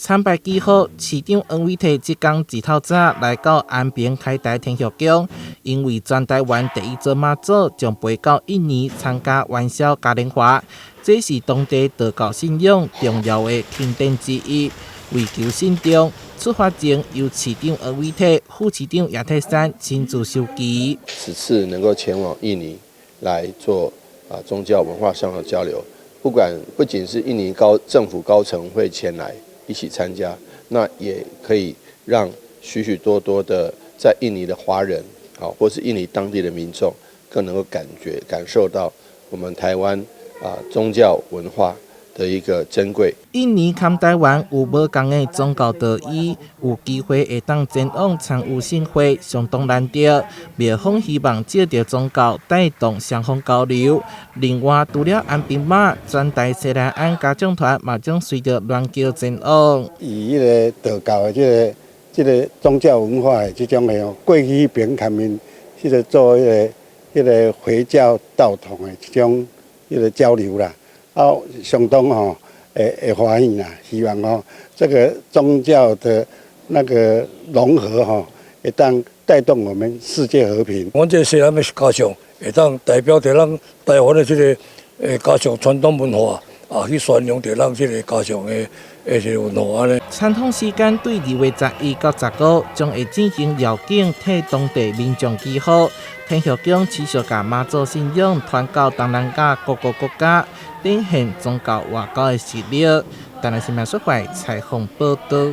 參拜祈福，市長黃偉哲這工一透早來到安平開台天后宮，因為全台灣第一尊媽祖將飛到印尼參加元宵嘉年華，這是當地道教信仰重要的慶典之一。為求信眾，出發前由市長黃偉哲、副市長葉鐵珊親自授旗。此次能夠前往印尼來做宗教文化上的交流，不管不僅是印尼高政府高層會前來一起參加，那也可以讓許許多多的在印尼的華人，或是印尼當地的民眾，更能夠感覺感受到我們台灣宗教文化的一個珍貴。印尼佮台灣有無仝的宗教道義，有機會會當前往參與盛會，相當難得。廟方希望藉著宗教帶動雙方交流。另外，除了安平媽，全台西來庵家長團嘛將隨著鸞轎前往。以彼个道教的這個宗教文化的這種的哦，過去彼爿佮𪜶彼个做彼個回教道統的這種彼個交流啦，相當吼會歡喜啦，希望吼這個宗教的那個融合吼，會當帶動我們世界和平。阮這個西南的家長會當代表著咱台灣的這個家常傳統文化啊，去宣揚著咱這個家常的這個文化呢。傳統時間對2月11到15，將會進行繞境替當地民眾祈福。天后宮持續共媽祖信仰傳到東南亞各個國家，展現宗教外交的實力。台南新聞說會採訪報道。